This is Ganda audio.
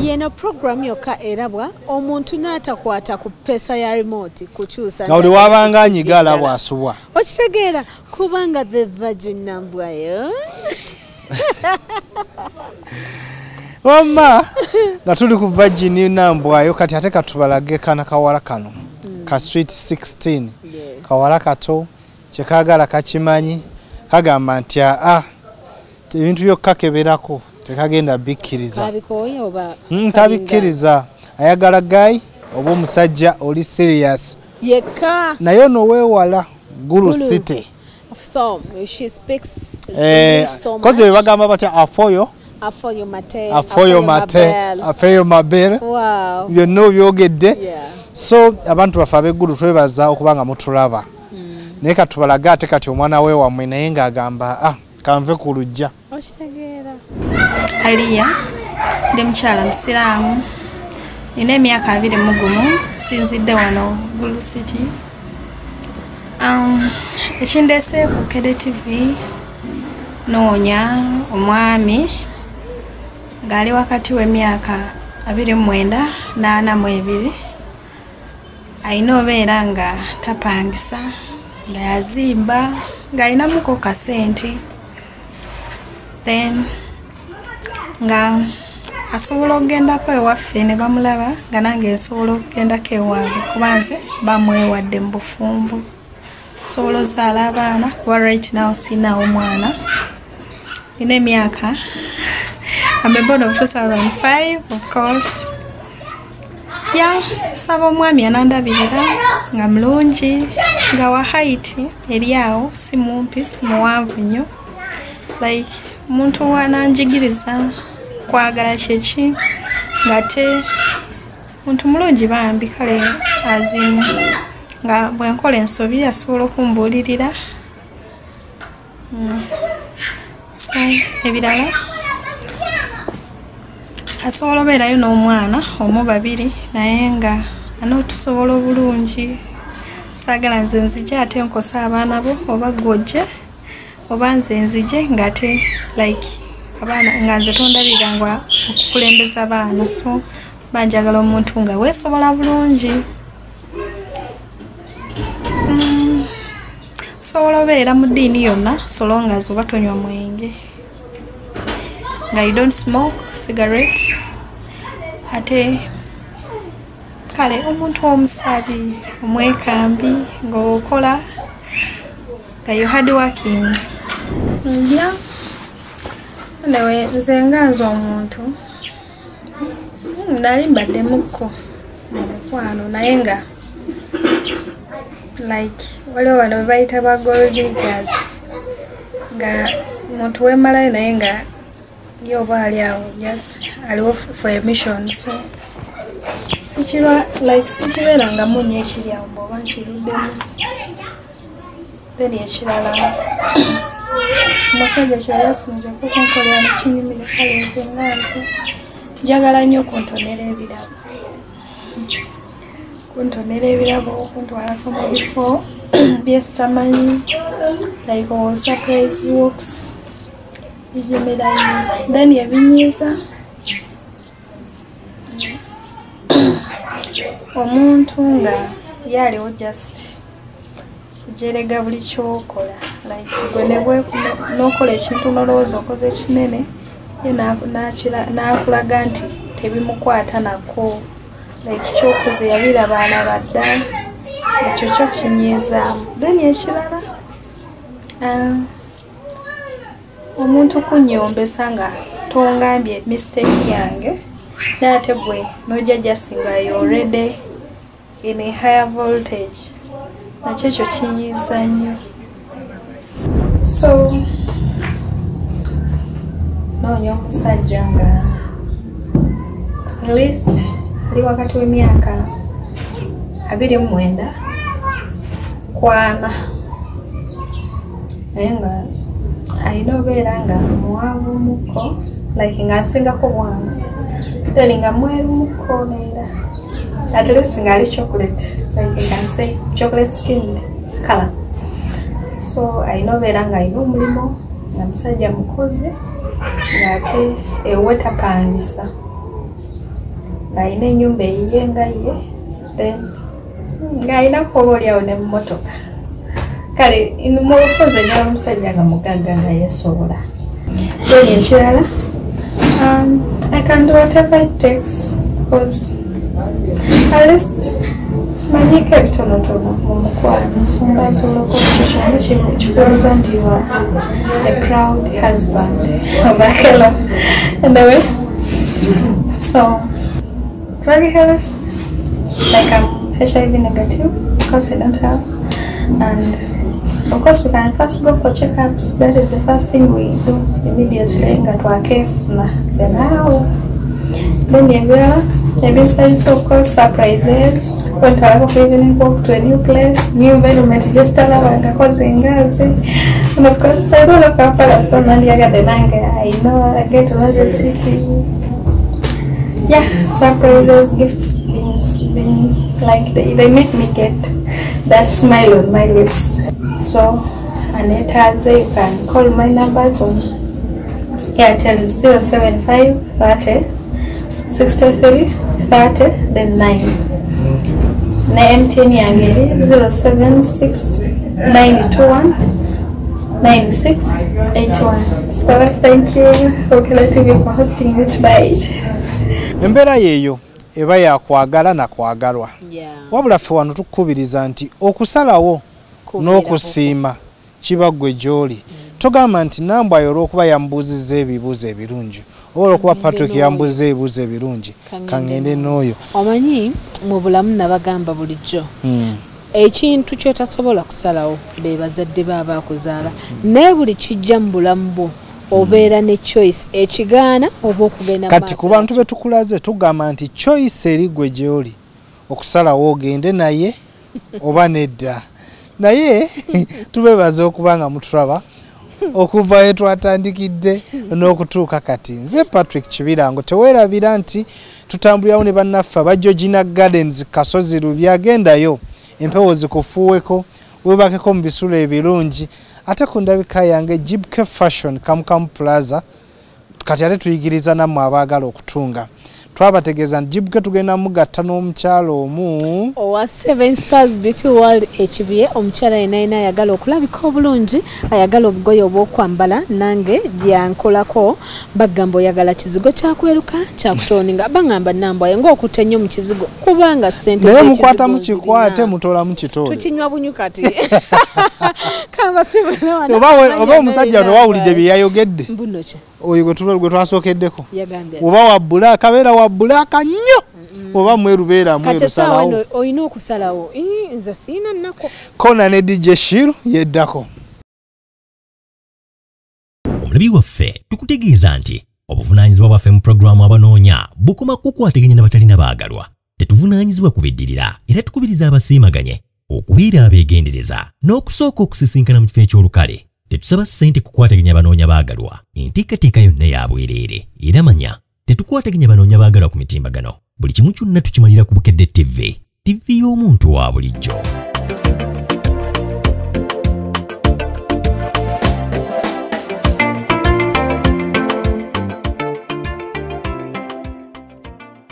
Yeno program yokka erabwa omuntu n'atakwata ku pesa ya remote kukyusa. Nga buli wabanga anyiga alabwa asubwa. Okitegeera kubanga the Virgin Nambwayo. Wamma nga tuli ku Virgin Nambwayo kati ate katubalage kana kawala kano ka Sweet 16. Yes. Kawala kato kyekaagala kakimanyi kagamba nti aa ebintu byokka keberako tekagenda bikkiriza. Kabikooye oba Tabikkiriza. Ayagala guy oba omusajja oli serious. Yekka. Naye ono weewala Gulu Gulu. City. So she speaks English so much. Koze bagamba batya afoyo Afoyo mate. Afoyo mate mabel. Afoyo mabel. Wow. Byonna obyogedde. Yeah. So abantu baffe ab'eggulu twebaza okuba nga mutulaba. Naye katubalaga ate kati omwana we wammwe naye ng'agamba kanve ku luggya. Okitegeera. Aliya, ndi mukyala musiraamu, nina emyaka 21, nsinzidde wano Gulu City. Ekindeese ku Bukedde TV noonya omwami ng'ali wakati w'emyaka 29 na 42, alina obeera nga tapangisa, nga yazimba, ng'alinamuko kasente, then nga asobola okugendako ewaffe ne bamulaba nga nange nsobola okugendako ewaabwe kuba nze bamwewadde mu bufumbo. Nsobola ozaala abaana kuba right now siinaawo mwana. Nina emyaka I'm a born of 2005 of course. Yeah, nsaba omwami anandabirira nga mulungi nga wa height eri awo, si mumpi si muwanvu nnyo, like omuntu wananjigiriza kwagala kyeki ng'ate muntu mulungi bambi kale azimu nga bwe nkola ensobi asobola okumbuulirira. So ebirala asobola obeerayo n'omwana omu babiri naye nga anootusobola obulungi. Saagala nze nzije ate nkosa abaana bo oba ggwe oba nze nzije ng'ate like abaana nga nze tondabirira nga okukulembeza abaana, so banjagala omuntu nga weesobola bulungi. Sobola obeera mu ddiini yonna so long as oba tonywa mwenge, nga you don't smoke cigarette, ate kale omuntu omusabi omwekambi ng'okola nga you hard working. Yeah. Anyway, nze nga nze omuntu nali mbaddemukko mu mukwano naye nga like waliwo bano be bayita ba gold diggers nga muntu weemalayo naye nga ye oba ali awo just aliwo for a mission, so sikirwa like sikibeerangamu nnyo ekiri awo bw'oba nkiruddemu. Then ekirala omusajja kyali asinzeeko okunkolera ne kinyumira, kale nze nga nze njagala nnyo okuntonera ebirabo, okuntwalako mu bifo bye sitamanyi like surprise walks binyumira nnyo. Then ebinyiiza omuntu nga ye aliwo just kujerega buli ky'okola, like gwe n'okola ekintu n'olowooza okoze ekinene ye n'akulaga nti tebimukwata nako, like ky'okoze yabiraba alaba dda, ekyo kyo kinyiizaamu. Then ekirala omuntu kunnyombesa nga tongambye mistake yange naye ate gwe n'ojja just nga you already in a higher voltage, nakyo ekyo kinyiiza nnyo. So noonya omusajja nga at least ali wakati w'emyaka 29 kwana, naye nga alina obeera nga muwanvu mukko like nga nsingako bwangu, then nga mweru mukko neera at least nga ali chocolate, like nga nse chocolate skinned color. So alina obeera nga alina omulimu, nga musajja mukozi ng'ate ewuwe tapangisa. Ng'alina ennyumba eyiye nga ye, then ng'alinako oba oliawo n'emmotoka. Kale mu bufunze njagala omusajja nga mugagga nga yeesobola. Then ekirala, I can do whatever it takes because at least manyiko ebitonotono mu mukwano, nsonga nsobola okuba kyo kikubuuza nti you are a proud husband oba hello. Anyway, so very healthy, like I'm HIV negative because I don't have, and of course we can first go for checkups. That is the first thing we do immediately nga twakefuna zenaawo. Then ebirala ebisanyusa, of course surprises, kwentwalako ku evening walk to a new place, new environment gye sitalabangako zengazi. And of course I don't know Kampala, so nandyagadde nange I know I get to know the city. Yeah, surprises, gifts, being like they make me get that smile on my lips. So anetaze, you can call my numbers on Airtel 075 30 63 30 then 9. Na MTN yange eri 076 921 9681. So thank you Okela TV for hosting me tonight. Embeera yeeyo eba yakwagala nakwagalwa. Wabula ffe wano tukukubiriza nti okusalawo n'okusiima kiba ggwe gy'oli. Togamba nti Nambwayo olw'okuba yambuuzizza ebibuuzo ebirungi oba olw'okuba Patrick yambuuzizza ebibuuzo ebirungi, kaŋŋende n'oyo. Omanyi mu bulamu nabagamba bulijjo, ekintu ky'otasobola kusalawo be bazadde bo abaakuzaala, naye buli kijja mu bulamu bwo obeera ne choice ekigaana oba okugenda mu Kati ku maaso. bantu be tukulaze tugamba nti choice eri ggwe gy'oli okusalawo ogende naye oba nedda. Naye tubeebaza okuba nga mutulaba okuva we twatandikidde n'okutuuka kati. Nze Patrick Kibirango. Teweerabira nti tutambulirawo ne bannaffe aba Georgina Gardens, Kasozi Lubya. Gendayo empewo zikufuuweko, weebakeko mu bisulo ebirungi. Ate ku ndabika yange Jibke Fashion, Kamukamu Plaza. Kati ate tuyigiriza nammwe abaagala okutunga. Twabategeeza nti Jibke tugenda mugatta n'omukyalo omu owa Seven Stars Beauty World Ekibuye. Omukyala yenna yenna ayagala okulabika obulungi, ayagala obugoye obw'okwambala, nange gyankolako. Bagamba oyagala kizigo kyakweruka, kyakutoninga, bagamba Nambwayo ng'okutte ennyo mu kizigo kubanga ssente Naye z'ekizigo mukwatamu kikwate, nzirina. Mutoolamu kitoole. Tukinywa bunyu kati. Kambasibula. Oba omusajja tewawulidde bye yayogedde? Mbuno ki? Oyo gwe twasookeddeko. Yagambye ati? Oba wa black beera wa black nnyo, oba mweru beera Kati mweru. essaawa Salawo. eno olina okusalawo. Ii, nze siina nnaku. Kona ne DJ Shiru yeddako. Omulabi waffe, tukutegeeza nti obuvunaanyizibwa bwaffe mu pulogulaamu Abanoonya bukoma kukwataganya n'abatalina baagalwa. Tetuvunaanyizibwa kubiddirira, era tukubiriza abasiimaganye okubeera abeegendereza n'okusooka okusisinkana mu kifo eky'olukale. Tetusaba ssente kukwataganya abanoonya baagalwa. Enteekateeka yonna ya bwereere. Era manya, tetukwataganya banoonya baagalwa ku mitimbagano. Buli kimu kyonna tukimalira ku Bukedde TV, TV y'omuntu wa bulijjo.